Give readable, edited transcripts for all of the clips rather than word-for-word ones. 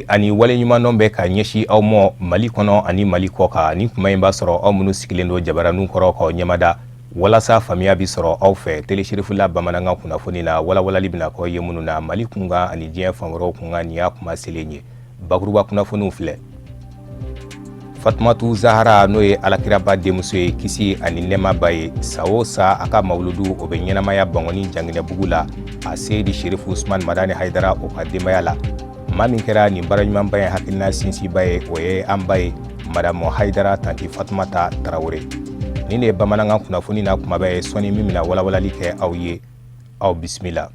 Foli ani waleɲumandɔn bɛ ka ɲɛsin aw ma Mali kɔnɔ ani Mali kɔ kan. Ni kuma in b'a sɔrɔ aw minnu sigilen don jabaraninw kɔrɔ k'aw ɲɛmada walasa faamuya bi sɔrɔ aw fɛ Télé Cherifla bamanankan kunnafoni na, walawalali bɛna k'aw ye minnu na Mali kunkan ani diɲɛ fan wɛrɛw kunkan. Nin y'a kuma selen ye. Bakuruba kunnafoniw filɛ. Fatumatu Zahara, n'o ye Alakiraba denmuso ye, kisi ani nɛɛma b'a ye, san o san a ka mawuludu o bɛ ɲɛnamaya Bankɔni Janginɛbugu la, a Seyidi Sherifu Usman Madani Hayidara o ka denbaya la. Maa min kɛra nin baara ɲumanba in hakilina sinsinba ye, o ye an ba ye, Madamu Hayidara Tanti Fatumata Tarawele. Nin de ye bamanankan kunnafoni na kumaba ye sɔɔni min bɛna walawalali kɛ aw ye. Aw bisimila.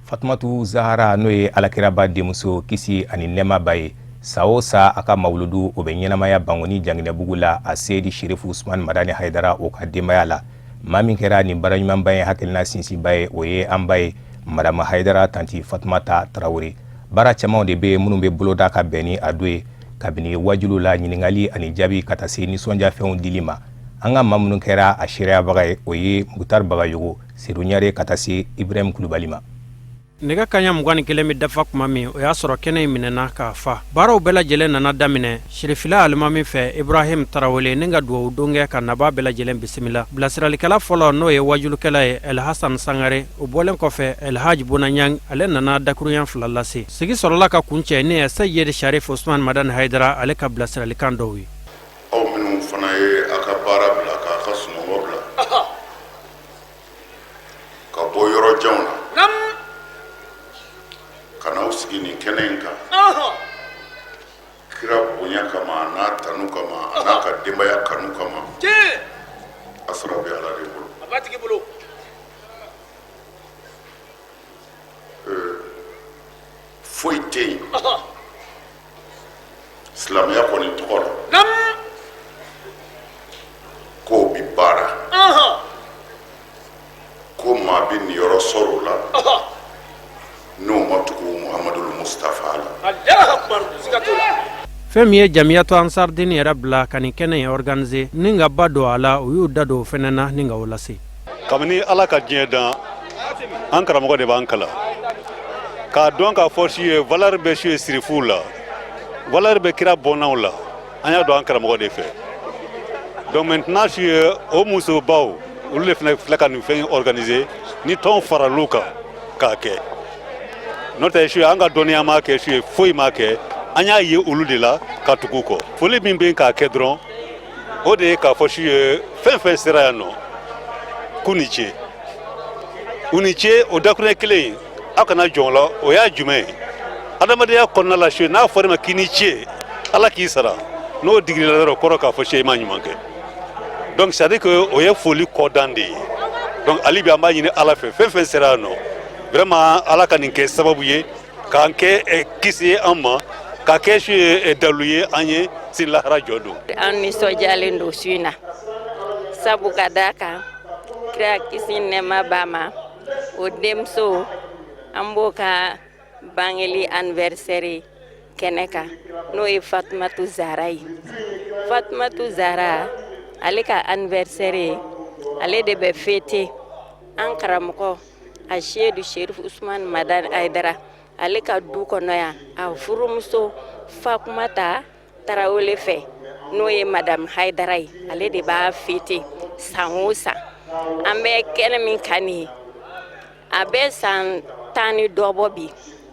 Fatumatu Zahara, n'o ye Alakiraba denmuso, kisi ani nɛɛma b'a ye, san o san a ka mawuludu o bɛ ɲɛnamaya Bankɔni Janginɛbugu la, a Seyidi Sherifu Usman Madani Hayidara o ka denbaya la. Maa min kɛra nin baara ɲumanba in hakilina sinsinba ye, o ye an ba ye, Madamu Hayidara Tanti Fatumata Tarawele. Baara camanw de bɛ yen minnu bɛ boloda ka bɛn ni a don ye, kabini wajuliw la, ɲininkali ani jaabi, ka taa se nisɔndiyafɛnw dili ma. An ka maa minnu kɛra a seereyabaga ye, o ye Mukutari Bagayogo, Sedu Ɲare, ka taa se Ibrahim Kulubali ma. Nɛgɛ kaɲa 21 bɛ dafa tuma min, o y'a sɔrɔ kɛnɛ in minɛna k'a fa. Baaraw bɛɛ lajɛlen nana daminɛ Sirifila alimami fɛ, Ibrahim Tarawele, ni ka dugawu don kɛ ka nabaa bɛɛ lajɛlen bisimila. Bilasiralikɛla fɔlɔ, n'o ye wajulukɛla ye, Elhasan Sangare, o bɔlen kɔfɛ, Elhaji Bonaɲang, ale nana dakurunya fila lase. Sigi sɔrɔla ka kuncɛ ni Seyidi Sharif Usman Madani Hayidara ale ka bilasiralikan dɔw ye. Aw minnu fana ye a ka baara bila, k'a ka sunɔgɔ bila, ka bɔ yɔrɔ janw na ka n'aw sigi nin kɛnɛ in kan kira bonya kama, a n'a tanu kama, a n'a ka denbaya kanu kama, a sara bɛ Ala de bolo. Foyi tɛ yen silamɛya kɔni tɔgɔ la k'o bi baara ko maa bɛ niyɔrɔ sɔrɔ o la n'o ma tugu Muhamadul Mustafa la. Fɛn min ye Jamiyatu Ansardini yɛrɛ bila ka nin kɛnɛ in organiser ni ka ba don a la, u y'u da don o fɛnɛ na ni ka o lase. Kabini Ala ka diɲɛ dan, an karamɔgɔ de b'an kalan k'a dɔn k'a fɔ su ye valeur bɛ su ye sirifuw la, valeur bɛ kira bɔnnaw la. An y'a dɔn an karamɔgɔ de fɛ. Donc maintenant, su ye o musobaw, olu de fana filɛ ka nin fɛn in organiser ni tɔn faral'u kan k'a kɛ. N'o tɛ, su ye an ka dɔnniya m'a kɛ, su ye foyi m'a kɛ. An y'a ye olu de la ka tugu u kɔ. Foli min bɛ k'a kɛ dɔrɔn, o de ye k'a fɔ su ye fɛn fɛn sera yan nɔ, k'u ni ce, u ni ce. O dakuruɲɛ kelen in, aw kana jɔn o la. O y'a jumɛn ye? Adamadenya kɔnɔna la, su n'a fɔra i ma k'i ni ce, Ala k'i sara, n'o digirila dɔrɔn, o kɔrɔ k'a fɔ su i ma ɲuman kɛ. Donc c'est à dire que o ye foli kɔdan de ye. Donc hali bi an b'a ɲini Ala fɛ, fɛn fɛn sera yan nɔ, vraiment Ala ka nin kɛ sababu ye k'an kɛ kisi ye an ma, ka kɛ su ye dalu ye an ye sini lahara jɔ don. An nisɔndiyalen don su in na, sabu ka d'a kan kira, kisi nɛɛma b'a ma, o denmuso, an b'o ka bangeli anniversaire kɛnɛ kan, n'o ye Fatumatu Zara ye. Fatumatu Zara, ale ka anniversaire, ale de bɛ fêter an karamɔgɔ a Seyidu Sherif Usman Madani Hayidara, ale ka du kɔnɔ yan, a furumuso Fatumata Tarawele fɛ, n'o ye Madame Hayidara ye. Ale de b'a fêter san o san. An bɛ kɛnɛ min kan nin ye, a bɛ san 10 ni dɔ bɔ bi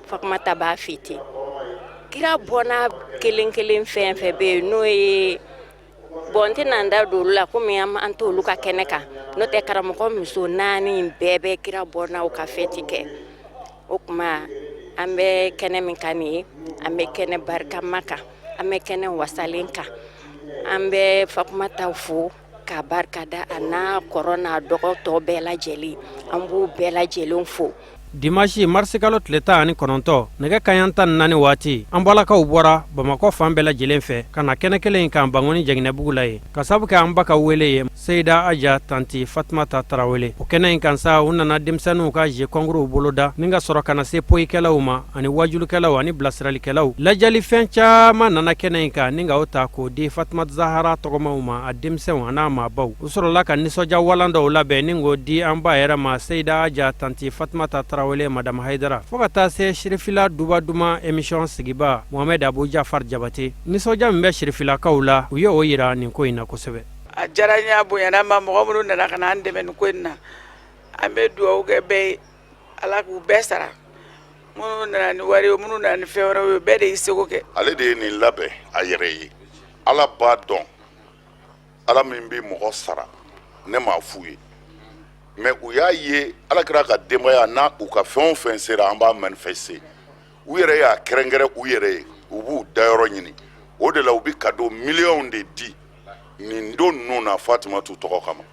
Fatumata b'a fêter. Kira bɔnna kelen kelen fɛn fɛn bɛ yen, n'o ye bon, n tɛna n da don olu la komi an t'olu ka kɛnɛ kan. N'o tɛ, karamɔgɔ muso naani bɛɛ bɛ kira bɔnnaw ka fête kɛ. O tuma an bɛ kɛnɛ min kan nin ye, an bɛ kɛnɛ barikama kan, an bɛ kɛnɛ wasalen kan. An bɛ Fatumata fo k'a barika da, a n'a kɔrɔ n'a dɔgɔ tɔ bɛɛ lajɛlen, an b'u bɛɛ lajɛlen fo. Dimanche marisikalo tile 19, nɛgɛ kanɲɛ 14 waati, an balakaw bɔra Bamakɔ fan bɛɛ lajɛlen fɛ ka na kɛnɛ kelen in kan Bankoni Jaginɛbugu la yen, ka sabu kɛ an ba ka wele ye, Seyida Aja Tanti Fatumata Tarawele. O kɛnɛ in kan sa, u nana denmisɛnninw ka jeu concours boloda ni ka sɔrɔ ka na se poyikɛlaw ma ani wajulukɛlaw ani bilasiralikɛlaw. Lajɛlifɛn caman nana kɛnɛ in kan ni ka o ta k'o di Fatumata Zahara tɔgɔmaw ma, a denmisɛnw an'a maabaw. U sɔrɔla ka nisɔndiya walan dɔw labɛn ni k'o di an ba yɛrɛ ma, Seyida Aja Tanti Fatumata Tarawele, Madame Hayidara, fo ka taa se Sirifila Duba Duman émission sigiba Mohamed Abu Jafar Jabate. Nisɔndiya min bɛ Sirifilakaw la, u ye o yira nin ko in na kosɛbɛ. A diyara n ye, a bonyana n ma. Mɔgɔ minnu nana ka na an dɛmɛ nin ko in na, an bɛ dugawu kɛ bɛɛ ye, Ala k'u bɛɛ sara. Minnu nana ni wari ye, minnu nana ni fɛn wɛrɛw ye, bɛɛ de y'i seko kɛ. Ale de ye nin labɛn a yɛrɛ ye. Ala b'a dɔn, Ala min bɛ mɔgɔ sara, ne m'a f'u ye, mais u y'a ye Alakira ka denbaya n'a u ka fɛn o fɛn sera, an b'a manifester. U yɛrɛ y'a kɛrɛnkɛrɛn u yɛrɛ ye, u b'u dayɔrɔ ɲini. O de la u bɛ cadeau miliyɔnw de di nin don ninnu na Fatimatu tɔgɔ kama.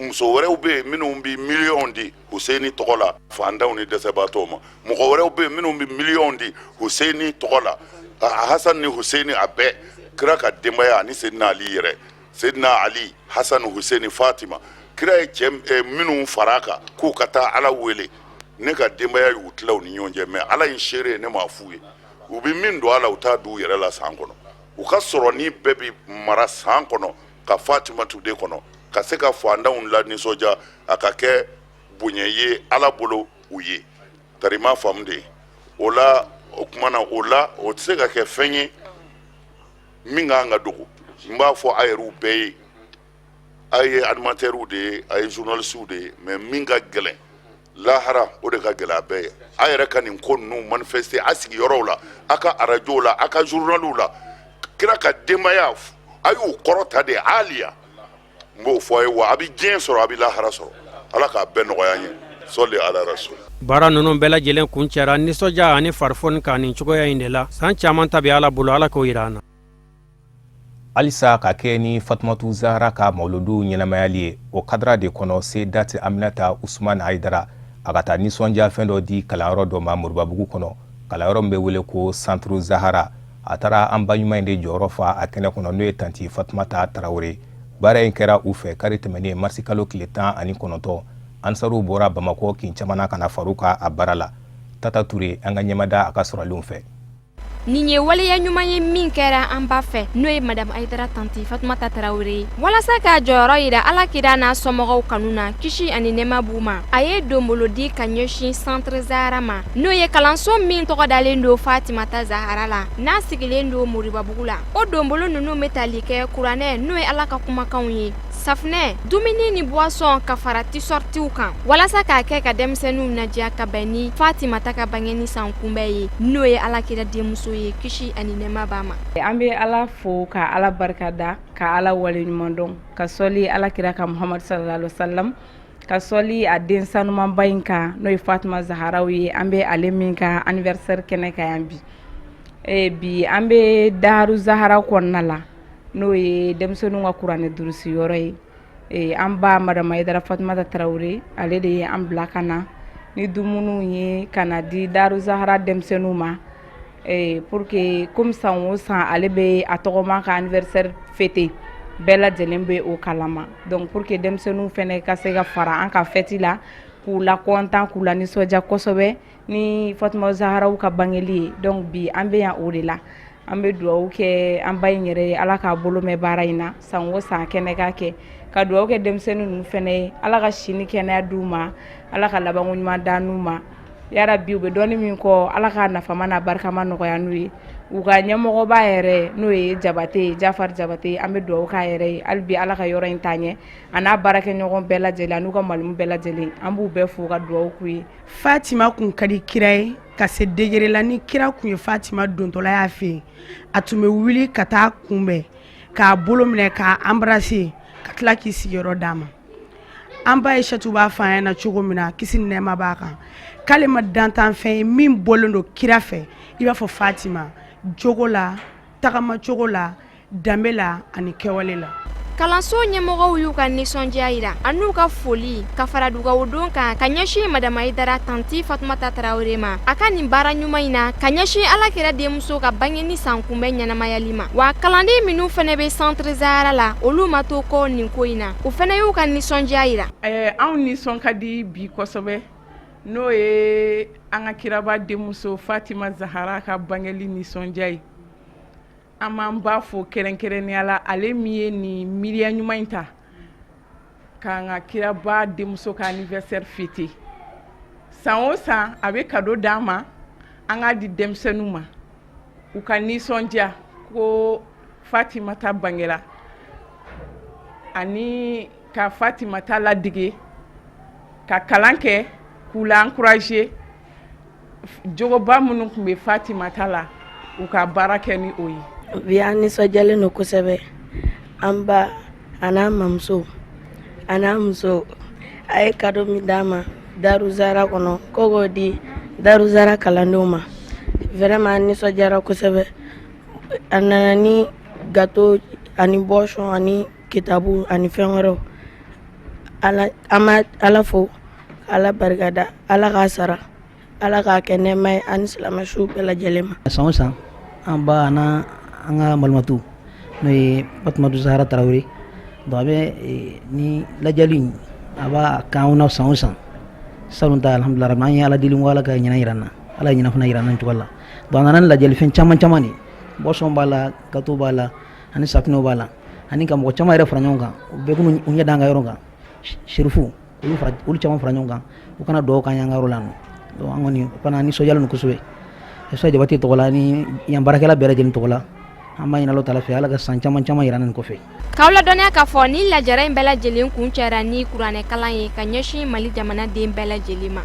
Muso wɛrɛw bɛ yen minnu bɛ miliyɔnw di Huseyini tɔgɔ la fantanw ni dɛsɛbaatɔw ma. Mɔgɔ wɛrɛw bɛ yen minnu bɛ miliyɔnw di Huseyini tɔgɔ la, Hasan ni Huseyini, a bɛɛ kira ka denbaya ani Seydina Ali yɛrɛ, Seydina Ali, Hasan, Huseyini, Fatima. Kira ye cɛ minnu fara a kan k'u ka taa Ala wele, ne ka denbaya y'u tila u ni ɲɔgɔn cɛ. Mais Ala ye seere ye, ne m'a f'u ye. U bɛ min don a la, u t'a d'u yɛrɛ la san kɔnɔ. U ka sɔrɔ ni bɛɛ bɛ mara san kɔnɔ ka Fatimatu de kɔnɔ, ka se ka fantanw lanisɔndiya, a ka kɛ bonya ye Ala bolo u ye. Tari ma faamu de o la. O tuma na, o la, o tɛ se ka kɛ fɛn ye min ka kan ka dogo. N b'a fɔ a yɛrɛw bɛɛ ye, a ye animateurs de ye, a ye journalistes de ye, mais min ka gɛlɛn lahara, o de ka gɛlɛn a bɛɛ ye. A yɛrɛ ka nin ko ninnu manifester a sigiyɔrɔw la, a ka arajow la, a ka journaliw la. Kira ka denbaya, a y'u kɔrɔta de aliya. N b'o fɔ a ye wa, a bɛ diɲɛ sɔrɔ, a bɛ lahara sɔrɔ. Ala k'a bɛɛ nɔgɔya an ye. Sɔli ala rasul. Baara ninnu bɛɛ lajɛlen kuncɛra nisɔndiya ani farifoni kan nin cogoya in de la. San caman ta bɛ Ala bolo, Ala k'o jira an na. Halisa ka kɛ ni Fatumatu Zahara ka mawuludu ɲɛnamayali ye, o kadara de kɔnɔ, Sedati Aminata Usman Hayidara, a ka taa nisɔndiya fɛn dɔ di kalanyɔrɔ dɔ ma Moribabugu kɔnɔ, kalanyɔrɔ min bɛ wele ko Centre Zahara. A taara an ba ɲuman in de jɔyɔrɔ fa a kɛnɛ kɔnɔ, n'o ye Tanti Fatumata Tarawele. Baara in kɛra u fɛ kari tɛmɛnen, marisikalo tile 19. Ansaruw bɔra Bamakɔ kin caman na ka na far'u kan a baara la. Tata Ture, an ka ɲɛmada a ka sɔrɔlenw fɛ. Nin ye waleya ɲuman ye min kɛra an ba fɛ, n'o ye Madame Hayidara Tanti Fatumata Tarawele ye, walasa k'a jɔyɔrɔ yira Ala kira n'a somɔgɔw kanu na, kisi ani nɛɛma b'u ma. A ye donbolo di ka ɲɛsin Centre Zahara ma, n'o ye kalanso min tɔgɔ dalen don Fatimata Zahara la, n'a sigilen don Moribabugu la. O donbolo ninnu bɛ tali kɛ kuranɛ, n'o ye Ala ka kumakanw ye, safunɛ, dumuni ni boisson, ka fara t-shirtiw kan, walasa k'a kɛ ka denmisɛnninw nadiya ka bɛn ni Fatimata ka bangeni san kunbɛn ye, n'o ye Ala kira denmuso ye, kisi ani nɛɛma b'a ma. An bɛ Ala fo ka Ala barika da, ka Ala waleɲuman dɔn, ka sɔli Ala kira kan Muhamadu sallallahu alaihi wasallam, ka sɔli a den sanumanba in kan, n'o ye Fatima Zaharaw ye, an bɛ ale min ka anniversaire kɛnɛ kan yan bi. Bi an bɛ Daru Zahara kɔnɔna la, n'o ye denmisɛnninw ka kuranɛ durusi yɔrɔ ye. An ba Madame Hayidara Fatumata Tarawele, ale de ye an bila ka na ni dumuniw ye ka na di Daru Zahara denmisɛnninw ma, pour que komi san o san ale bɛ a tɔgɔma ka anniversaire fêter, bɛɛ lajɛlen bɛ o kalama. Donc pour que denmisɛnninw fana ka se ka fara an ka fête la, k'u la content, k'u la nisɔndiya kosɛbɛ ni Fatima Zaharaw ka bangeli ye. Donc bi an bɛ yan o de la. An bɛ dugawu kɛ an ba in yɛrɛ ye, Ala k'a bolo mɛn baara in na, san o san kɛnɛ ka kɛ, ka dugawu kɛ denmisɛnnin ninnu fana ye, Ala ka si ni kɛnɛya d'u ma, Ala ka labanko ɲuman d'an n'u ma yarabi. U bɛ dɔɔni min kɔ, Ala k'a nafama n'a barikama nɔgɔya n'u ye. U ka ɲɛmɔgɔba yɛrɛ, n'o ye Jabate ye, Jafari Jabate, an bɛ dugawu k'a yɛrɛ ye hali bi, Ala ka yɔrɔ in taa ɲɛ, a n'a baarakɛɲɔgɔn bɛɛ lajɛlen, n'u ka malimu bɛɛ lajɛlen, an b'u bɛɛ fo ka dugawu k'u ye. Fatima kun ka di kira ye ka se degré la ni kira kun ye Fatima dontɔla y'a fɛ yen, a tun bɛ wuli ka taa kunbɛn, k'a bolo minɛ, k'a embrasser, ka tila k'i sigiyɔrɔ d'a ma. An ba ye Sɛtu b'a fɔ an ɲɛna cogo min na, kisi ni nɛɛma b'a kan, k'ale ma dantanfɛn ye min bɔlen don kira fɛ i b'a fɔ Fatima, jogo la, tagamacogo la, danbe la ani kɛwale la. Kalanso ɲɛmɔgɔw y'u ka nisɔndiya yira an'u ka foli ka fara dugawudon kan ka ɲɛsin Madame Hayidara tanti Fatumata Tarawele ma a ka nin baara ɲuman in na ka ɲɛsin Ala kira denmuso ka bangeni san kunbɛn ɲɛnamayali ma. Wa kalanden minnu fana bɛ Centre Zahara la, olu ma to kɔ nin ko in na, u fana y'u ka nisɔndiya yira. Anw nisɔn ka di bi kosɛbɛ, n'o ye an ka kiraba denmuso Fatima Zahara ka bangeli nisɔndiya ye. An b'an ba fo kɛrɛnkɛrɛnnenya la, ale min ye nin miiriya ɲuman in ta k'an ka kiraba denmuso ka anniversaire fêter. San o san, a bɛ cadeau d'an ma, an k'a di denmisɛnninw ma, u ka nisɔndiya ko Fatimata bangera, ani ka Fatimata ladege ka kalan kɛ, k'u la encourager. Jogoba minnu tun bɛ Fatimata la, u ka baara kɛ ni o ye. Bi, an nisɔndiyalen don kosɛbɛ. An ba an'an mamuso an'an muso, a ye cadeau min d'an ma Daru Zara kɔnɔ, ko k'o di Daru Zara kalandenw ma, vraiment an nisɔndiyara kosɛbɛ. A nana ni gâteau ani boisson ani kitabu ani fɛn wɛrɛw. Ala, an b'a Ala fo, Ala barikada, Ala k'a sara, Ala k'a kɛ nɛɛma ye ani silamɛ su bɛɛ lajɛlen ma. San o san, an ba an an ka malimatu, n'o ye Fatumatu Zahara Tarawele, donc a bɛ ni lajɛli in, a b'a k'an na san o san. Salon ta, alhamdulillah, an ye Ala deli ko Ala ka ɲinan yira an na, Ala ye ɲinan fana yira an na nin cogo la. Donc a nana ni lajɛli fɛn caman caman de, boisson b'a la, gâteau b'a la, ani safinɛw b'a la, ani ka mɔgɔ caman yɛrɛ fara ɲɔgɔn kan, u bɛɛ k'u ɲɛ da an ka yɔrɔ kan, serifu olu fara, olu caman fara ɲɔgɔn kan, u kana dugawu k'an ye an ka yɔrɔ la nɔ. Donc an kɔni fana nisɔndiyalen don kosɛbɛ. Musa Jabate tɔgɔ la ni yan baarakɛla bɛɛ lajɛlen tɔgɔ la, an b'a ɲini Ala taala fɛ, Ala ka san caman caman yira an na nin kɔfɛ. K'aw ladɔnniya k'a fɔ ni lajara in bɛɛ lajɛlen kun cɛra ni kuranɛkalan ye ka ɲɛsin Mali jamanaden bɛɛ lajɛlen ma.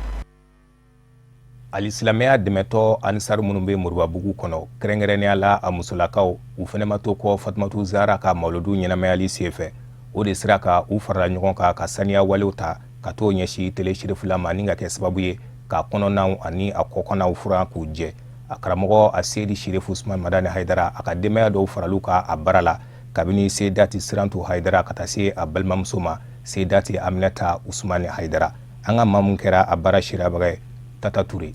Alisilamɛya dɛmɛtɔ Ansar minnu bɛ Moribabugu kɔnɔ, kɛrɛnkɛrɛnnenya la a musolakaw, u fana ma to kɔ Fatumatu Zara ka mawuludu ɲɛnamayali senfɛ. O de sira kan, u farala ɲɔgɔn kan ka saniya walew ta ka t'o ɲɛsin tele serifula ma, ni ka kɛ sababu ye k'a kɔnɔnaw ani a kɔkɔnaw furan k'u jɛ. A karamɔgɔ a Seyidi Serifu Usman Madani Hayidara, a ka denbaya dɔw faral'u kan a baara la, kabini Seyidati Sirantu Hayidara ka taa se a balimamuso ma, Seyidati Aminata Usman Hayidara. An ka maa mun kɛra a baara seereyabaga ye, Tata Ture.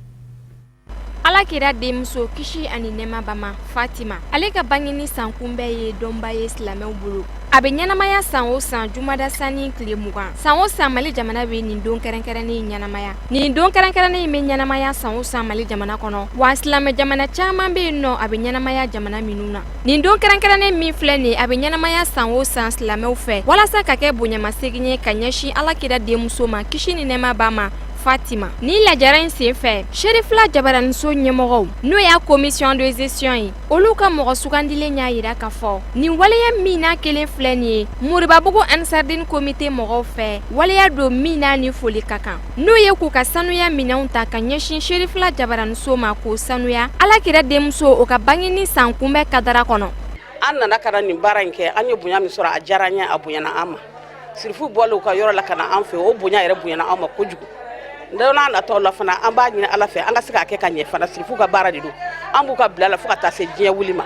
Ala kira denmuso, kisi ani nɛɛma b'a ma, Fatima, ale ka bangeni san kunbɛn ye dɔnba ye silamɛw bolo. A bɛ ɲɛnamaya san o san jumada sani tile 20. San o san, Mali jamana bɛ nin don kɛrɛnkɛrɛnnen ɲɛnamaya. Nin don kɛrɛnkɛrɛnnen bɛ ɲɛnamaya san o san Mali jamana kɔnɔ, wa silamɛ jamana caman bɛ yen nɔ, a bɛ ɲɛnamaya jamana minnu na. Nin don kɛrɛnkɛrɛnnen min filɛ nin, a bɛ ɲɛnamaya san o san silamɛw fɛ walasa ka kɛ bonyamasegin ye ka ɲɛsin Ala kira denmuso ma, kisi ni nɛɛma b'a ma, Fatima. Ni lajara in sen fɛ, Serifila jabaraniso ɲɛmɔgɔw, n'o y'a commission de gestion ye, olu ka mɔgɔ sugandilen y'a yira k'a fɔ nin waleya min n'a kelen filɛ nin ye Moribabugu Ansardine comité mɔgɔw fɛ, waleya don min n'a ni foli ka kan, n'o ye k'u ka sanuya minɛnw ta ka ɲɛsin Serifila jabaraniso ma k'o sanuya Ala kira denmuso o ka bangeni san kunbɛn kadara kɔnɔ. An nana ka na nin baara in kɛ. An ye bonya min sɔrɔ, a diyara an ye, a bonyana an ma. Sirifu bɔlen u ka yɔrɔ la ka na an fɛ, o bonya yɛrɛ bonyana an ma kojugu. Don n'a nataw la fana, an b'a ɲini Ala fɛ, an ka se k'a kɛ ka ɲɛ fana. Sirifu ka baara de don, an b'u ka bila la fo ka taa se diɲɛ wuli ma.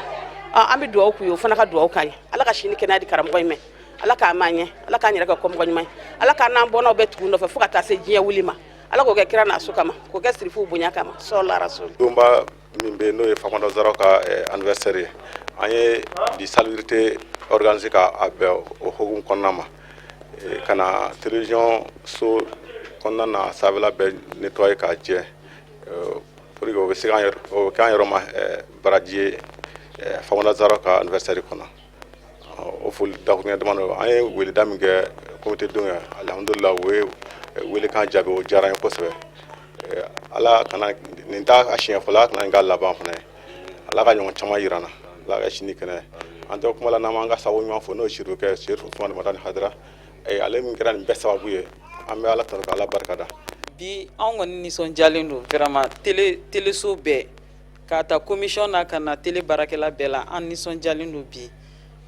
An bɛ dugawu k'u ye, o fana ka dugawu k'an ye. Ala ka si ni kɛnɛya di karamɔgɔ in ma, Ala k'a mɛn ɲɛ, Ala k'an yɛrɛ kɛ kɔmɔgɔ ɲuman ye, Ala k'an n'an bɔnnaw bɛɛ tugu nɔfɛ fo ka taa se diɲɛ wuli ma. Ala k'o kɛ kira n'a so kama, k'o kɛ sirifuw bonya kama, sɔla rasul. Donba min bɛ, n'o ye Fatumata Zahara ka anniversaire ye, an ye bi salubrité organiser ka a bɛn o hukumu kɔnɔna ma, ka na télévision so kɔnɔna na, sanfɛla bɛɛ nettoyer k'a jɛ, pour que o bɛ se k'an yɛrɛ, o bɛ k'an yɛrɛ ma baraji ye Fatumata Zahara ka anniversaire kɔnɔ. O foli dakuruɲɛ damadɔ, an ye weleda min kɛ comité denw ye, alhamdulillah, u ye welekan jaabi, o diyara an ye kosɛbɛ. Ala kana nin t'a a siɲɛ fɔlɔ, Ala kana nin k'a laban fana ye. Ala ka ɲɔgɔn caman yira an na, Ala ka sini kɛnɛ. An tɛ kuma la n'an m'an ka sababu ɲuman fo, n'o ye sirikɛ Serifu Usumani Madani Hayidara, ale min kɛra nin bɛɛ sababu ye. An bɛ Ala tanu ka Ala barika da. Bi, anw kɔni nisɔndiyalen don vraiment. Télé, téléso bɛɛ, k'a ta commission na ka na télé baarakɛla bɛɛ la, an nisɔndiyalen don bi,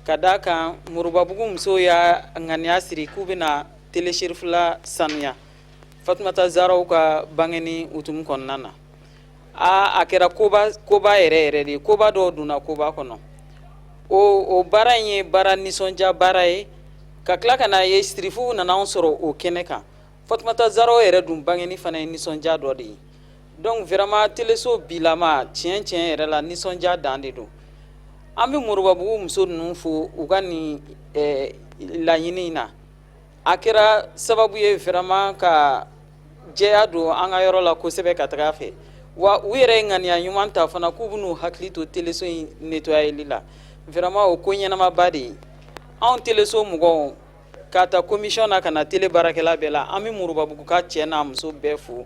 ka d'a kan Moribabugu musow y'a ŋaniya siri k'u bɛna télé Serifula sanuya Fatumata Zaraw ka bangeni hukumu kɔnɔna na. A kɛra koba koba yɛrɛ yɛrɛ de ye, koba dɔw donna koba kɔnɔ. O baara in ye baara nisɔndiya baara ye. Ka tila ka n'a ye sirifuw nana anw sɔrɔ o kɛnɛ kan. Fatumata Zaraw yɛrɛ dun bangeni fana ye nisɔndiya dɔ de ye. Donc vraiment teleso bilama, tiɲɛ tiɲɛ yɛrɛ la, nisɔndiya dan de don. An bɛ Moribabugu muso ninnu fo u ka nin laɲini in na. A kɛra sababu ye vraiment ka jɛya don an ka yɔrɔ la kosɛbɛ ka taga a fɛ. Wa u yɛrɛ ye ŋaniya ɲuman ta fana k'u bɛn'u hakili to teleso in nettoyeli la. Vraiment o ko ɲɛnamaba de ye. Anw teleso mɔgɔw, k'a ta commission na ka na tele baarakɛla bɛɛ la, an bɛ Moribabugu ka cɛ n'a muso bɛɛ fo,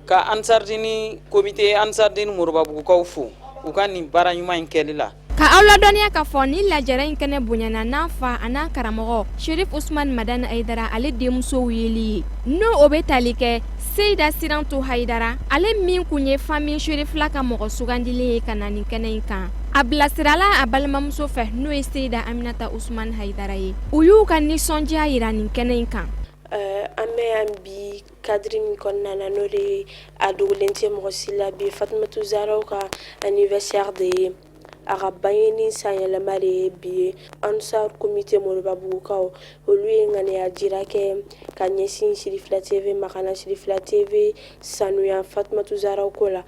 ka Ansardini comité, Ansardini Moribabugukaw fo u ka nin baara ɲuman in kɛli la. Ka aw ladɔnniya k'a fɔ nin lajɛrɛ in kɛnɛ bonyana n'an fa an'an karamɔgɔ Sherif Usman Madani Hayidara ale denmusow yeli ye, n'o o bɛ tali kɛ Seyida Sirantu Hayidara, ale min kun ye famille Sherifila ka mɔgɔ sugandilen ye ka na nin kɛnɛ in kan. A bilasirala a balimamuso fɛ, n'o ye Seyida Aminata Usman Hayidara ye. U y'u ka nisɔndiya yira nin kɛnɛ in kan. An bɛ yan bi cadre min kɔnɔna na, n'o de ye a dogolen tɛ mɔgɔ si la bi, Fatumatu Zaraw ka anniversaire de ye, a ka bangeni sanyɛlɛma de ye bi ye. Ansar comité Moribabugukaw, olu ye ŋaniya jira kɛ ka ɲɛsin Sirifila TV ma, ka na Sirifila TV sanuya Fatumatu Zaraw ko la.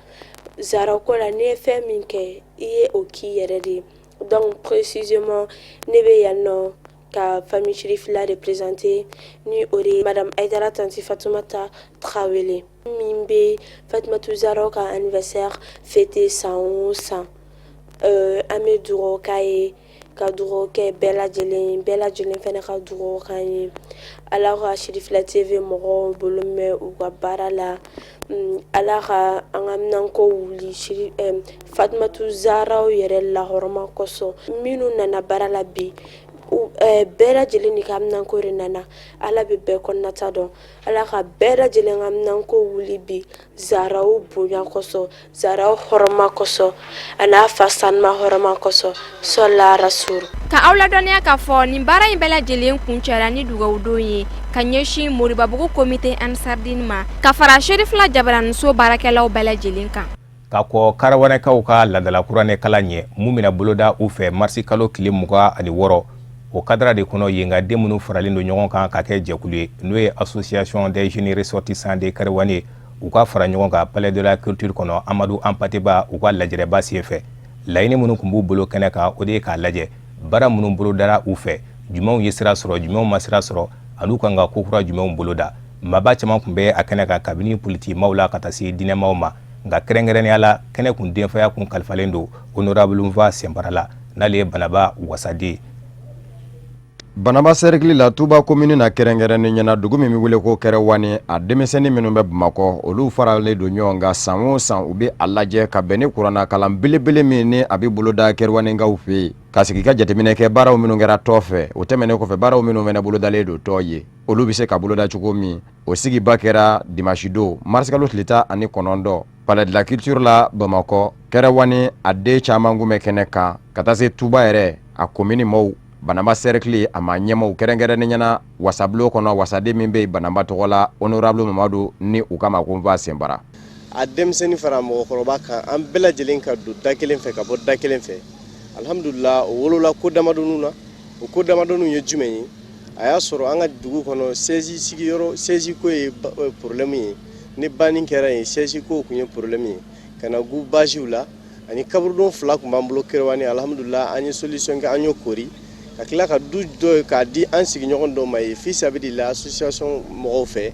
Zaraw ko la, n'i ye fɛn min kɛ, i ye o k'i yɛrɛ de ye. Donc précisément, ne bɛ yan nɔ ka famille Sirifila représenter, ni o de ye madame Hayidara tanti Fatumata Tarawele min bɛ Fatumatu Zaraw ka anniversaire fêter san o san. An bɛ dugawu k'a ye, ka dugawu kɛ bɛɛ lajɛlen, bɛɛ lajɛlen fana ka dugawu k'an ye. Ala ka Sirifila TV mɔgɔw bolo mɛn u ka baara la. Ala ka an ka minɛnko wuli Fatumatu Zaraw yɛrɛ lahɔrɔma kosɔn. Minnu nana baara la bi, bɛɛ lajɛlen ni ka minɛnko de nana. Ala bɛ bɛɛ kɔnɔnata dɔn. Ala ka bɛɛ lajɛlen ka minɛnko wuli bi Zaraw bonya kosɔn, Zaraw hɔrɔma kosɔn, a n'a fa sanuma hɔrɔma kosɔn, sɔla rasul. Ka aw ladɔnniya k'a fɔ nin baara in bɛɛ lajɛlen kuncɛra ni dugawudon ye ka ɲɛsin Moribabugu comité Ansardine ma, ka fara Serifila jabaraninso baarakɛlaw bɛɛ lajɛlen kan. Ka kɔn Kɛrɛwanɛkaw ka laadala kuranɛ kalan ɲɛ mun bɛna boloda u fɛ marisi kalo tile 26, o cadre de kɔnɔ, yen ka den minnu faralen don ɲɔgɔn kan ka kɛ jɛkulu ye, n'o ye Association des jeunes ressortissants de Kɛrɛwane, u ka fara ɲɔgɔn kan Palais de la culture kɔnɔ, Amadu Hampâté Bâ u ka lajɛrɛba senfɛ. Laɲini minnu tun b'u bolo kɛnɛ kan, o de ye k'a lajɛ baara minnu bolodara u fɛ, jumɛnw ye sira sɔrɔ, jumɛnw ma sira sɔrɔ, an'u kan ka kokura jumɛnw boloda. Maaba caman tun bɛ a kɛnɛ kan, kabini politikimaw la ka taa se diinɛmaw ma. Nka kɛrɛnkɛrɛnnenya la, kɛnɛ kun denfaya kun kalifalen don honorable Nfa Senbara la, n'ale ye Banaba wasaden. Banaba cercle la, Tuba commune na, kɛrɛnkɛrɛnnen ɲɛna dugu min bɛ wele ko Kɛrɛwani, a denmisɛnnin minnu bɛ Bamakɔ, olu faralen don ɲɔgɔn kan. San o san, u bɛ a lajɛ ka bɛn ni kuranna kalan belebele min ni a bɛ boloda Kɛrɛwanikaw fɛ yen, ka sigi ka jateminɛ kɛ baaraw minnu kɛra tɔn fɛ. O tɛmɛnen kɔfɛ, baaraw minnu fana bolodalen don tɔn ye, olu bɛ se ka boloda cogo min. O sigiba kɛra dimanche don, marisikalo tile 19, Palais de la culture la Bamakɔ. Kɛrɛwani a den caman kun bɛ kɛnɛ kan, ka taa se Tuba yɛrɛ a commune maaw, Banaba cercle a ma ɲɛmaw, kɛrɛnkɛrɛnnen ɲɛna wasabulon kɔnɔ, wasaden min bɛ yen Banaba tɔgɔ la, honorable Mamadu, ni u k'a ma ko Nfa Senbara. A denmisɛnnin fara mɔgɔkɔrɔba kan, an bɛɛ lajɛlen ka don da kelen fɛ, ka bɔ da kelen fɛ. Alhamdulila, o wolola ko damadɔninw na. O ko damadɔninw ye jumɛn ye? A y'a sɔrɔ an ka dugu kɔnɔ, siège sigiyɔrɔ, siège ko ye problème ye. Ni banni kɛra yen, siège ko tun ye problème ye ka na gu basiw la, ani kaburudon fila tun b'an bolo Kɛrɛwani. Alhamdulila, an ye solution kɛ, an y'o kori ka tila ka du dɔ ye k'a di an sigiɲɔgɔn dɔw ma ye fi sabidi la association mɔgɔw fɛ.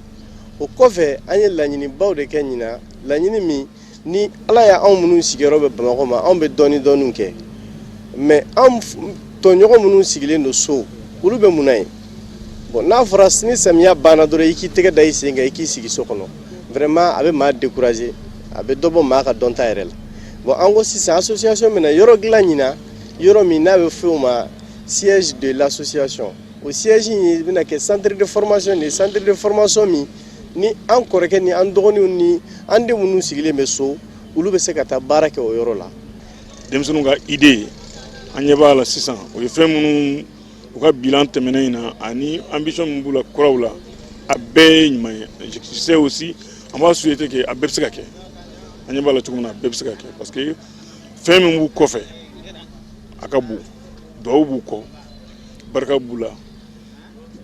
O kɔfɛ, an ye laɲinibaw de kɛ ɲinan, laɲini min ni Ala y'a anw minnu sigiyɔrɔ bɛ Bamakɔ ma, anw bɛ dɔɔni dɔɔniw kɛ, mais an tɔɲɔgɔn minnu sigilen don so, olu bɛ mun na ye? Bon, n'a fɔra ni samiya banna dɔrɔn, i k'i tɛgɛ da i sen kan, i k'i sigi so kɔnɔ, vraiment a bɛ maa décourager, a bɛ dɔ bɔ maa ka dɔnta yɛrɛ la. Bon, an ko sisan association bɛna yɔrɔ dilan ɲinan, yɔrɔ min n'a bɛ fɔ o ma siège de l'association. O siège in bɛna kɛ centre de formation de ye, centre de formation min ni an kɔrɔkɛ ni an dɔgɔninw ni an den minnu sigilen bɛ so, olu bɛ se ka taa baara kɛ o yɔrɔ la. Denmisɛnninw ka idée, an ɲɛ b'a la sisan, o ye fɛn minnu u ka bilan tɛmɛnen in na ani ambition min b'u la kuraw la, a bɛɛ ye ɲuman ye. Je sais aussi, an b'a souhaiter que a bɛɛ bɛ se ka kɛ. An ɲɛ b'a la cogo min na, a bɛɛ bɛ se ka kɛ, parce que fɛn min b'u kɔfɛ, a ka bon. Duwawu b'u kɔ, barika b'u la.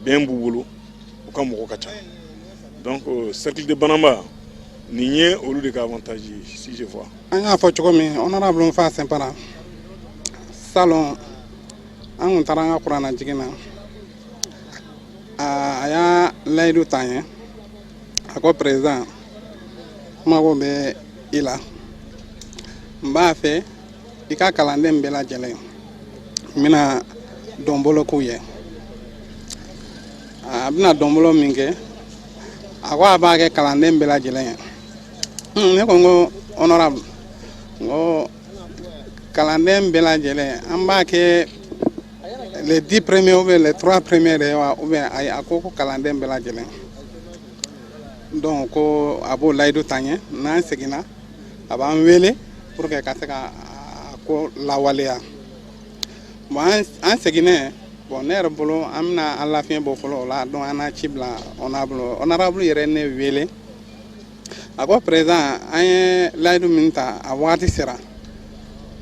Bɛn b'u bolo, u ka mɔgɔ ka ca. Donc cercle de Banamba, nin ye olu de ka avantage ye, si je vois. An y'a fɔ cogo min, honorable Nfa Sɛnpara, salon an kun taara an ka kuranna jigin na, a y'a layidu ta an ye. A ko: "Président, mago bɛ i la, n b'a fɛ i ka kalanden bɛɛ lajɛlen, n bɛna dɔnbolo k'u ye." A bɛna dɔnbolo min kɛ, a ko a b'a kɛ kalanden bɛɛ lajɛlen ye. Ne ko n ko honorable, n ko kalanden bɛɛ lajɛlen, an b'a kɛ les 10 premiers ou bien les trois premiers de ye wa, ou bien? Ayi, a ko ko kalanden bɛɛ lajɛlen. Donc ko a b'o layidu ta n ye, n'an seginna a b'an wele pour que ka se ka a ko lawaleya. Bon, an seginnen, bon, ne yɛrɛ bolo, an bɛna an lafiɲɛ bɔ fɔlɔ o la. Donc an na ci bila honorable. Honorable yɛrɛ ne wele, a ko: "Président, an ye layidu min ta, a wagati sera.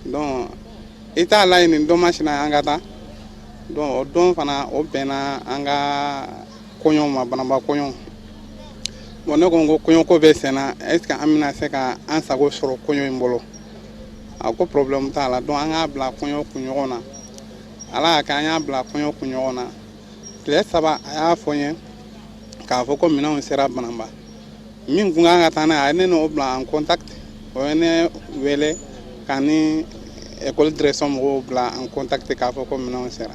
Donc i t'a laɲini nin don masina an ka taa." Donc o don fana, o bɛnna an ka kɔɲɔ ma, Banamba kɔɲɔ. Bon, ne ko n ko kɔɲɔko bɛ sen na, est ce que an bɛna se ka an sago sɔrɔ kɔɲɔ in bolo? A ko problème t'a la. Donc an k'a bila kɔɲɔ kunɲɔgɔn na. Ala y'a kɛ, an y'a bila kɔɲɔ kunɲɔgɔn na tile 3, a y'a fɔ n ye k'a fɔ ko minɛnw sera Banamba. Min kun kan ka taa n'a ye, a ye ne n'o bila en contact. O ye ne wele ka ni école direction mɔgɔw bila en contact k'a fɔ ko minɛnw sera.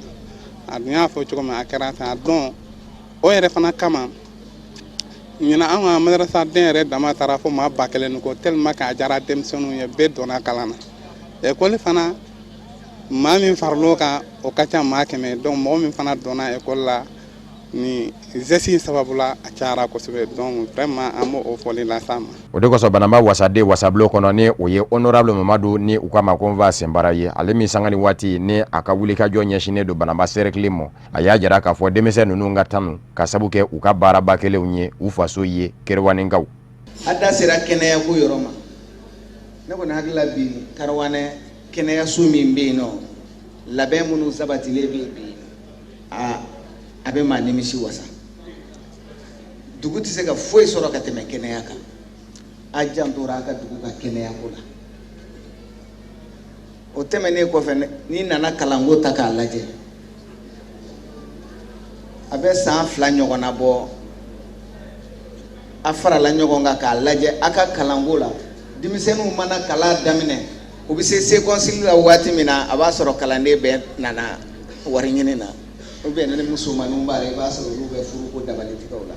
A dun y'a fɔ cogo min, a kɛra ten. A don o yɛrɛ fana kama, ɲinan an ka madarasa den yɛrɛ dama taara fo maa 1000 ni kɔ, tellement que a diyara denmisɛnninw ye, bɛɛ donna kalan na. École fana, maa min faral'o kan, o ka ca maa 100. Donc mɔgɔ min fana donna école la ni geste in sababu la, a cayara kosɛbɛ. Donc vraiment, an b'o fɔli las'a ma. O de kosɔn, Banamba wasaden wasabulon kɔnɔ, ni o ye honorable Mamadu, ni u k'a ma ko Nfa Senbara ye, ale min sanga ni waati ni a ka wulikajɔ ɲɛsinnen don Banamba cercle ma, a y'a jira k'a fɔ denmisɛn ninnu ka tanu ka sabu kɛ u ka baaraba kelenw ye u faso ye, Kerewanikaw. A da sera kɛnɛyako yɔrɔ ma. Ne kɔni hakili la, bi Karawanɛ kɛnɛyaso min bɛ yen nɔ, labɛn minnu sabatilen bɛ yen bi, a bɛ maa nimisi wasa. Dugu tɛ se ka foyi sɔrɔ ka tɛmɛ kɛnɛya kan. A jantora a ka dugu ka kɛnɛyako la. O tɛmɛnen kɔfɛ, n'i nana kalanko ta k'a lajɛ, a bɛ san 2 ɲɔgɔnna bɔ, a farala ɲɔgɔn kan k'a lajɛ a ka kalanko la. Denmisɛnninw mana kalan daminɛ, u bɛ se seconde la waati min na, a b'a sɔrɔ kalanden bɛɛ nana wari ɲini na, ou bien ni musomaninw b'a la, i b'a sɔrɔ olu bɛ furuko dabalitigɛw la.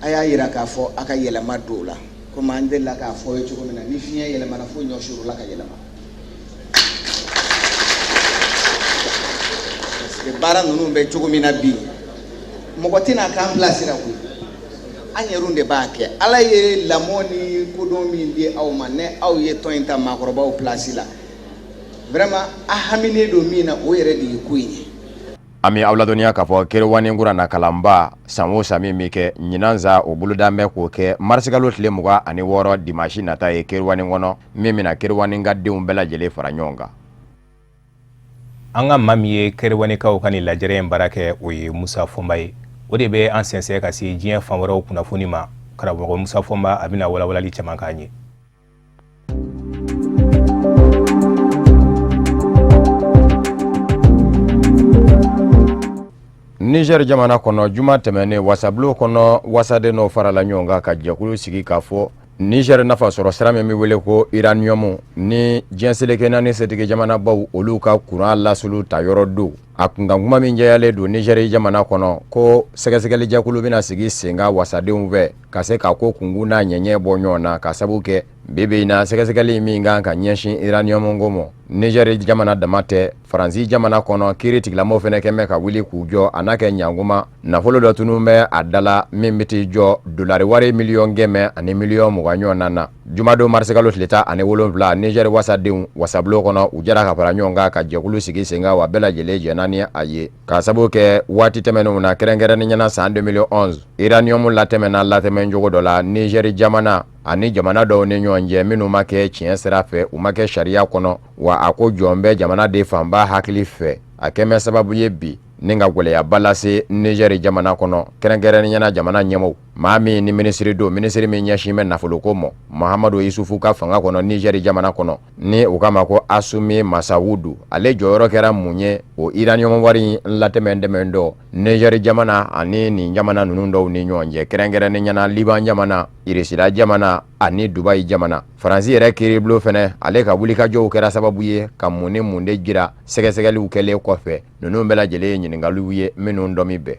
A y'a yira k'a fɔ a ka yɛlɛma don o la, komi an delila k'a fɔ ye cogo min na, ni fiɲɛ yɛlɛmana fo ɲɔ surula ka yɛlɛma, parce que baara ninnu bɛ cogo min na bi, mɔgɔ tɛna k'an bilasira koyi, an yɛrɛw de b'a kɛ. Ala ye lamɔ ni kodɔn min di aw ma, ne aw ye tɔn in ta maakɔrɔbaw place la, vraiment a haminen don min na, o yɛrɛ de ye ko in ye. An bɛ aw ladɔnniya k'a fɔ Kerewanin kuranna kalanba san o san min bɛ kɛ ɲinan sa, o bolodan bɛ k'o kɛ marisikalo tile 26, dimanche nata ye, Kerewanin kɔnɔ, min bɛna Kerewanin ka denw bɛɛ lajɛlen fara ɲɔgɔn kan. An ka maa min ye Kerewanikaw ka nin lajɛrɛ in baara kɛ, o ye Musa Fɔnba ye. O de bɛ an sɛnsɛn ka se diɲɛ fan wɛrɛw kunnafoni ma. Karamɔgɔ Musa Fɔnba, a bɛna walawalali caman k'an ye. Niger jamana kɔnɔ, juma tɛmɛnen, wasabulon kɔnɔ wasaden dɔw farala ɲɔgɔn kan ka jɛkulu sigi k'a fɔ Niger nafa sɔrɔ sira min bɛ wele ko uranium, ni diɲɛ seleke naani setigi jamanabaw olu ka kuran lasulu ta yɔrɔ don. A kunkan kuma min jɛyalen don Niger jamana kɔnɔ, ko sɛgɛsɛgɛlijɛkulu bɛna sigi sen kan wasadenw fɛ ka se k'a ko kunkun n'a ɲɛɲɛ bɔ ɲɔgɔn na, ka sabu kɛ bi bi in na, sɛgɛsɛgɛli min kan ka ɲɛsin uranium ko ma, Niger jamana dama tɛ, Faransi jamana kɔnɔ kiiri tigilamɔgɔw fana kɛn bɛ ka wuli k'u jɔ. A n'a kɛ ɲankuma nafolo dɔ tunun bɛ a da la min bɛ t'i jɔ dolari wari 120 miliyɔn ɲɔgɔn na. Jumadon marisikalo tile 17, Niger wasadenw wasabulon kɔnɔ, u jɛra ka fara ɲɔgɔn kan ka jɛkulu sigi sen kan, wa bɛɛ lajɛlen jɛnna ni a ye, k'a sababu kɛ waati tɛmɛnenw na, kɛrɛnkɛrɛnnenya na san 2011, uranium latɛmɛna latɛmɛ cogo dɔ la Niger jamana ani jamana dɔw ni ɲɔgɔn cɛ, minnu ma kɛ tiɲɛ sira fɛ, u ma kɛ sariya kɔnɔ, wa a ko jɔn bɛ jamana de fanba hakili fɛ. A kɛmɛ sababu ye bi ni ka gɛlɛyaba lase Nizɛri jamana kɔnɔ, kɛrɛnkɛrɛnnenya la jamana ɲɛmaaw. Maa min ni minisiri don, minisiri min ɲɛsin bɛ nafoloko ma, Mahamadu Isufu ka fanga kɔnɔ Nizɛri jamana kɔnɔ, ni u k'a ma ko Asumi Masawudu, ale jɔyɔrɔ kɛra mun ye o uranium wari in latɛmɛ dɛmɛ dɔ Nizɛri jamana ani nin jamana ninnu dɔw ni ɲɔgɔn cɛ, kɛrɛnkɛrɛnnenya la Liban jamana, Irisila jamana ani Dubayi jamana. Faransi yɛrɛ kiiribulon fɛnɛ, ale ka wulikajɔw kɛra sababu ye ka mun ni mun de jira sɛgɛsɛgɛliw kɛlen kɔfɛ. Ninnu bɛɛ lajɛlen ye ɲininkaliw ye minnu dɔ min bɛɛ.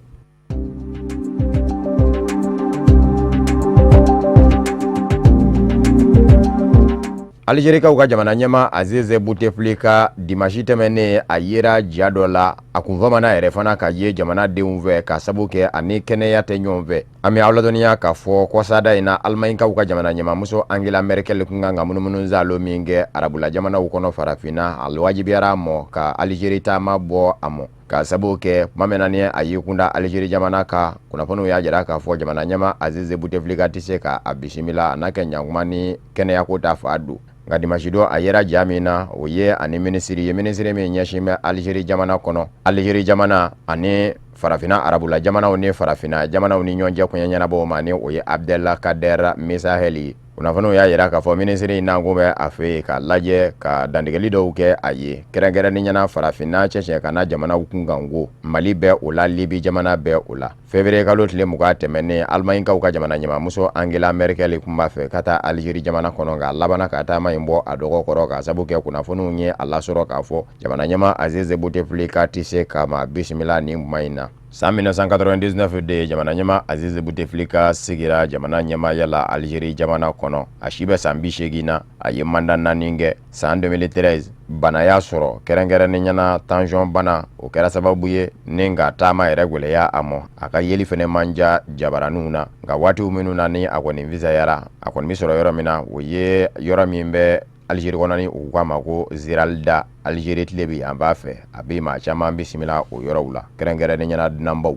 Alizerikaw ka jamana ɲɛmaa Aziz Bouteflika dimanche tɛmɛnen, a yera ja dɔ la, a kun famana yɛrɛ fana ka ye jamanadenw fɛ ka sabu kɛ ani kɛnɛya tɛ ɲɔgɔn fɛ. An bɛ aw ladɔnniya k'a fɔ kɔsada in na, Alimaɲikaw ka jamana ɲɛmaamuso Angela Merkel kun kan ka munumunu saalo min kɛ arabula jamanaw kɔnɔ farafinna, a wajibiyara a mɔ ka Alizeri taama bɔ a mɔ ka sabu kɛ tuma min na ni a y'i kunda Alizeri jamana kan, kunnafoniw y'a jira k'a fɔ jamana ɲɛmaa Aziz Bouteflika tɛ se ka a bisimila, a n'a kɛ ɲankuma ni kɛnɛyako ta fan don. Nka dimanche don, a yera ja min na, o ye ani minisiri ye, minisiri min ɲɛsin bɛ Alizeri jamana kɔnɔ, Alizeri jamana ani farafinna arabula jamanaw ni farafinna jamanaw ni ɲɔgɔn cɛ koɲɛ ɲɛnabɔw ma, ni o ye Abdelkader Messahel ye. Kunnafoniw y'a jira k'a fɔ minisiri in nakun bɛ a fɛ yen k'a lajɛ ka dantigɛli dɔw kɛ a ye, kɛrɛnkɛrɛnnenya la farafinna cɛcɛ kana jamanaw kunkanko, Mali bɛ o la, Libi jamana bɛ o la. Février kalo tile 20 tɛmɛnen, Alimaɲikaw ka jamana ɲɛmaamuso Angela Merkel tun b'a fɛ ka taa Alizeri jamana kɔnɔ, nka a labanna ka taama in bɔ a dɔgɔ kɔrɔ ka sabu kɛ kunnafoniw ye a lasɔrɔ k'a fɔ jamana ɲɛmaa Aziz Bouteflika tɛ se ka maa bisimila nin tuma in na. San 1999 de jamana ɲɛmaa Aziz Bouteflika sigira jamana ɲɛmaaya la Alizeri jamana kɔnɔ. A si bɛ san 80 na, a ye mandat 4 kɛ. San 2013, bana y'a sɔrɔ, kɛrɛnkɛrɛnnenya la tension bana, o kɛra sababu ye ni ka taama yɛrɛ gwɛlɛya a ma. A ka yeli fɛnɛ man ja jabaraninw na, nka waatiw minnu na ni a kɔni fisayara, a kɔni bɛ sɔrɔ yɔrɔ min na, o ye yɔrɔ min bɛ Alizeri kɔnɔ ni u k'a ma ko Zeralda, Alizeri tilebin yanfan fɛ. A bɛ maa caman bisimila o yɔrɔw la, kɛrɛnkɛrɛnnenya la dunanbaw.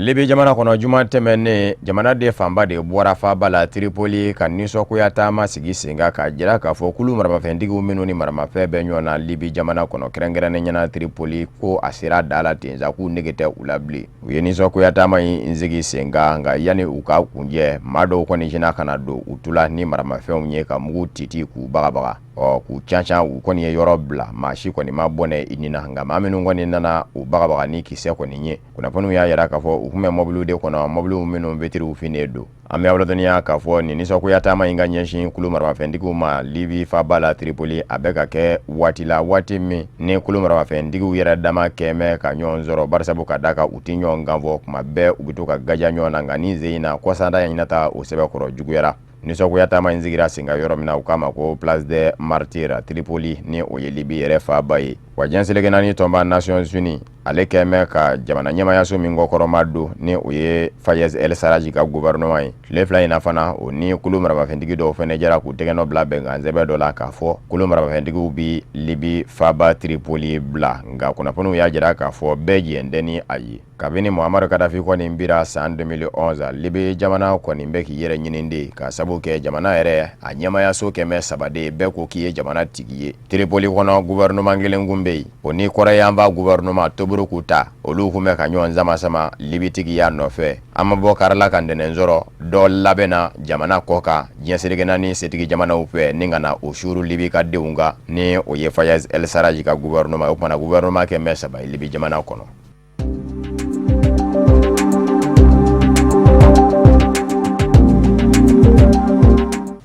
Libi jamana kɔnɔ, juma tɛmɛnen, jamanaden fanba de bɔra faaba la Tripoli ka nisɔngoya taama sigi sen kan k'a jira k'a fɔ kulu maramafɛntigiw minnu ni maramafɛn bɛ ɲɔgɔn na Libi jamana kɔnɔ, kɛrɛnkɛrɛnnenya la Tripoli, ko a sera da la ten sa, k'u nege tɛ u la bilen. U ye nisɔngoya taama in sigi sen kan, nka yanni u ka kuncɛ, maa dɔw kɔni sinna ka na don u tu la ni maramafɛnw ye ka mugu titi k'u bagabaga, ɔ k'u cancan. U kɔni ye yɔrɔ bila, maa si kɔni ma bɔnɛ i ni na. Nka maa minnu kɔni nana u bagabaga ni kisɛ kɔni ye, kunnafoniw y'a jira k'a fɔ u tun bɛ mɔbiliw de kɔnɔ, mɔbiliw minnu vitiriw finnen don. An bɛ aw ladɔnniya k'a fɔ nin nisɔngoya taama in ka ɲɛsin kulu maramafɛntigiw ma Libi faaba la Tripoli, a bɛ ka kɛ waati la, waati min ni kulu maramafɛntigiw yɛrɛ dama kɛn bɛ ka ɲɔgɔn sɔrɔ, barisabu ka d'a kan u tɛ ɲɔgɔn kan fɔ, kuma bɛɛ u bɛ to ka gaja ɲɔgɔn na. Nka nin sen in na, kɔsada in na ta, o sɛbɛkɔrɔ juguyara. Nisɔngoya taama in sigira sen kan yɔrɔ min na, u k'a ma ko Place des Martyrs Tripoli, ni o ye Libi yɛrɛ faaba ye. Wa diɲɛ seleke naani tɔnba Nations Unies, ale kɛn bɛ ka jamana ɲɛmayaso min kɔkɔrɔma don, ni o ye Fayez El Sarraj ka gouvernement ye, tile 2 in na fana, o ni kulu maramafɛntigi dɔw fɛnɛ jɛra k'u tɛgɛnɔ bila bɛnkan sɛbɛn dɔ la k'a fɔ kulu maramafɛntigiw bi Libi faaba Tripoli bila. Nka kunnafoniw y'a jira k'a fɔ bɛɛ jɛn tɛ ni a ye. Kabini Muammar Kadhafi kɔni bira san 2011, Libi jamana kɔni bɛ k'i yɛrɛ ɲini de, ka sabu kɛ jamana yɛrɛ a ɲɛmayaso kɛmɛ saba de, bɛɛ ko k'i ye jamana tigi ye. Tripoli kɔnɔ, gouvernement kelen kun bɛ yen, o ni kɔrɔyanfan gouvernement Tobruk ta, olu kun bɛ ka ɲɔgɔn sama sama Libi tigiya nɔfɛ. An ma bɔ karila ka ntɛnɛn sɔrɔ, dɔ labɛnna jamana kɔ kan diɲɛ seleke naani setigi jamanaw fɛ ni ka na o suuru Libi ka denw kan, ni o ye Fayez El Sarraj ka gouvernement ye. O kumana gouvernement 300 ye Libi jamana kɔnɔ.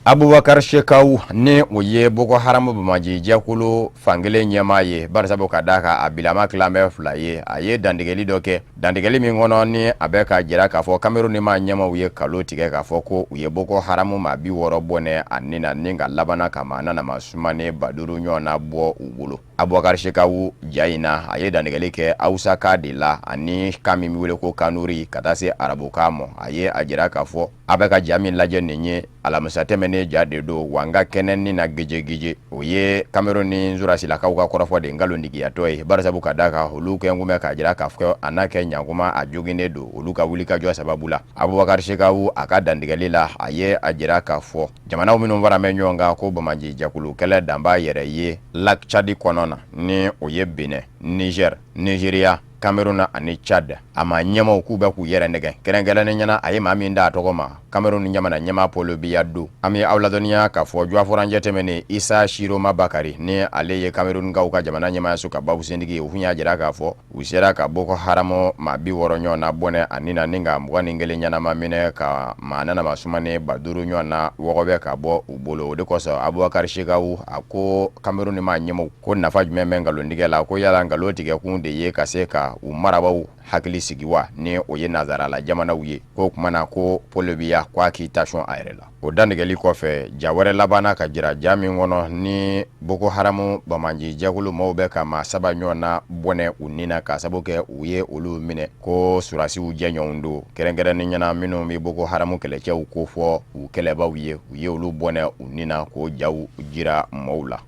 Abubakar Shekau, ni o ye Boko Haram banbaanci jɛkulu fankelen ɲɛmaa ye, barisabu ka d'a kan a bilama tilan bɛ fila ye, a ye dantigɛli dɔ kɛ, dantigɛli min kɔnɔ ni a bɛ ka jira k'a fɔ Cameroun ni maa ɲɛmaaw ye kalo tigɛ k'a fɔ ko u ye Boko Haram maa 60 bɔnɛ a ni na, ni ka labanna ka maa nana sumani 5000 ɲɔgɔn na bɔ u bolo. Abubakar Shekau ja in na, a ye dantigɛli kɛ Hausa kan de la ani kan min bɛ wele ko Kanuri, ka taa se arabukan ma. A ye a jira k'a fɔ a bɛ ka ja min lajɛ nin ye alamisa tɛmɛnen. ne ja de don wa n ka kɛnɛ ni na gejegeje. O ye Cameroun ni sɔrɔdasilakaw ka kɔrɔfɔ de nkalontigiyatɔ ye, barisabu ka d'a kan olu kɛn kun bɛ k'a jira k'a fɔ a n'a kɛ ɲankuma a joginnen don olu ka wulikajɔ sababu la. Abubakar Shekau a ka dantigɛli la, a ye a jira k'a fɔ jamanaw minnu fara bɛ ɲɔgɔn kan ko banbaanci jɛkulu kɛlɛ dan b'a yɛrɛ ye Lac Tchad kɔnɔ na, ni o ye Benin, Niger, Nigeria, Cameroun ani Tchad, a maa ɲɛmaaw k'u bɛ k'u yɛrɛ nɛgɛn. Kɛrɛnkɛrɛnnenya na, a ye maa min da a tɔgɔ ma, Cameroun jamana ɲɛmaa Paul Biya don. An bɛ aw ladɔnniya k'a fɔ juwa furancɛ tɛmɛnen, Isa Chiroma Bakari, ni ale ye Camerounkaw ka jamana ɲɛmaayaso ka babusentigi ye, o tun y'a jira k'a fɔ u sera ka Boko Haram maa 60 ɲɔgɔn na bɔnɛ a ni na, ni ka 21 ɲɛnama minɛ, ka maa nanama sumanen 5000 ɲɔgɔn na wɔgɔbɛ ka bɔ u bolo. O de kosɔn Abubakar Shekau a ko Cameroun maa ɲɛmaaw ko nafa jumɛn bɛ nkalontigɛ la, ko yala nkalon tigɛkun de ye ka se ka u marabaaw hakili sigi wa, ni o ye nazarala jamanaw ye? K'o tuma na ko Paul Biya ko a k'i ta sɔn a yɛrɛ la. O dantigɛli kɔfɛ, ja wɛrɛ labanna ka jira, ja min kɔnɔ ni Boko Haram banbaanci jɛkulu maaw bɛ ka maa saba ɲɔgɔn na bɔnɛ u ni na, k'a sababu kɛ u ye olu minɛ ko sɔrɔdasiw jɛɲɔgɔnw don, kɛrɛnkɛrɛnnenya na minnu bɛ Boko Haram kɛlɛcɛw kofɔ u kɛlɛbaaw ye, u ye olu bɔnɛ u ni na k'o jaw jira maaw la.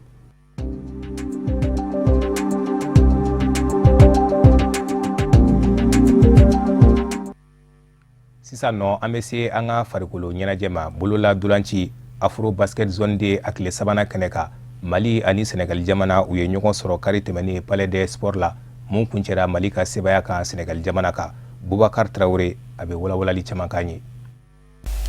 Sisan nɔ, an bɛ se an ka farikolo ɲɛnajɛ ma. Bolola ntolanci Afro Basket Zone 2 a tile sabanan kɛnɛ kan, Mali ani Senegali jamana, u ye ɲɔgɔn sɔrɔ kari tɛmɛnen Palais des Sports la, mun kuncɛra Mali ka sebaaya kan Senegali jamana kan. Bubakar Tarawele, a bɛ walawalali caman k'an ye.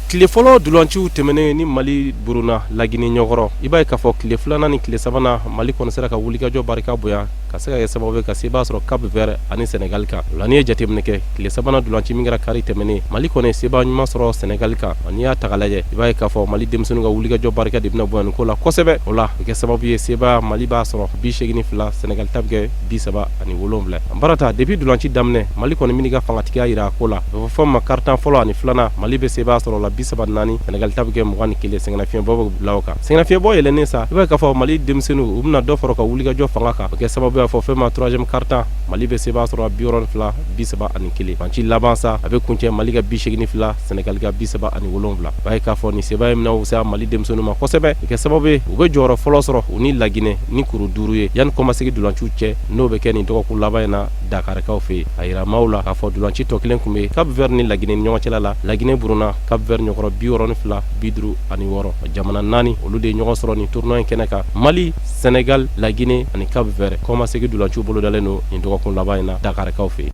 Tile fɔlɔ dulanciw tɛmɛnen ni Mali buruna Lagine ɲɛkɔrɔ, i b'a ye k'a fɔ tile filanan ni tile sabanan, Mali kɔni sera ka wulikajɔ barika bonya ka se ka kɛ sababu ye ka sebaa sɔrɔ Cap Vert ani Senegal kan. O la, n'i ye jateminɛ kɛ, tile sabanan dulanci min kɛra kari tɛmɛnen, Mali kɔni ye sebaa ɲuman sɔrɔ Senegal kan. N'i y'a ta k'a lajɛ, i b'a ye k'a fɔ Mali denmisɛnninw ka wulikajɔ barika de bɛna bonya nin ko la kosɛbɛ. O la, o bɛ kɛ sababu ye sebaa Mali b'a sɔrɔ 82, Senegal ta bɛ kɛ 37. Barata, depuis dulanci daminɛ, Mali kɔni bɛn'i ka fangatigiya jira a ko la. A bɛ fɔ min ma quart-temps fɔlɔ ani filanan, Mali bɛ sebaa sɔrɔ la 34, Senegal ta bɛ kɛ 21. Sɛgɛnnafiɲɛbɔ bɛ bila o kan. Sɛgɛnnafiɲɛbɔ yɛlɛnnen sa, i b'a ye k'a fɔ Mali denmisɛnninw, u bɛna dɔ fara u ka wulikajɔ fanga kan. O bɛ kɛ sababu ye a fɔ fɛn ma troisième quart-temps, Mali bɛ sebaa sɔrɔ 62 31. Manci laban sa, a bɛ kuncɛ Mali ka 82, Senegal ka 37. I b'a ye k'a fɔ nin sebaa in bɛna fisaya Mali denmisɛnninw ma kosɛbɛ. O bɛ kɛ sababu ye u bɛ jɔyɔrɔ fɔlɔ sɔrɔ u ni Laginɛ ni kuru 5 ye yanni kɔmasegin dulanciw cɛ, n'o bɛ kɛ nin dɔgɔkun laban in na Dakarikaw fɛ yen. A yira maaw la k'a fɔ dulanci tɔ kelen tun bɛ Cap Vert ni Laginɛ ni ɲɔgɔn cɛla la. Laginɛ buruna Cap Vert ɲɛkɔrɔ 62 56. Jamana naani, olu de ye ɲɔgɔn sɔrɔ nin tournoi in kɛnɛ kan: Mali, Senegal, Laginɛ ani Cap Vert. Kɔmasegin dulanciw bolodalen don nin dɔgɔkun laban in na Dakarikaw fɛ yen.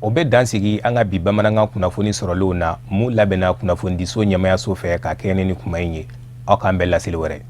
O bɛ dan sigi an ka bi bamanankan kunnafoni sɔrɔlenw na, mun labɛnna kunnafonidiso ɲɛmayaso fɛ ka kɛɲɛ ni kuma in ye. Aw k'an bɛn laseli wɛrɛ.